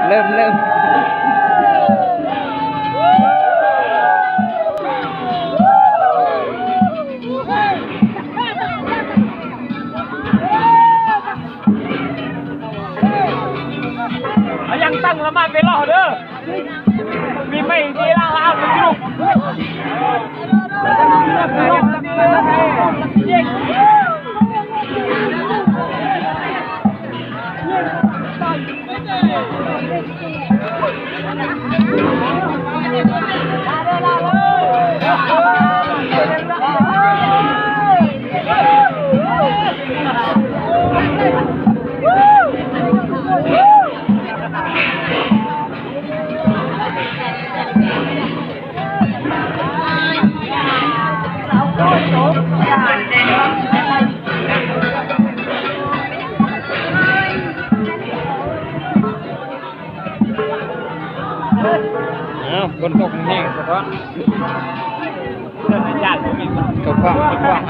ເລີ່ມ ເລີ່ມ ເອົາຍັງຕັ້ງລະໝາດໄປລໍເດີ. ມີໄມ້ທີ່ລາວເອົາໄປຢູ່. ອ້າວ ຝົນຕົກແຮງສະທ້ອນ ເພື່ອນອາຈານບໍ່ມີ ຕົກພ້ອມ ຕົກພ້ອມ.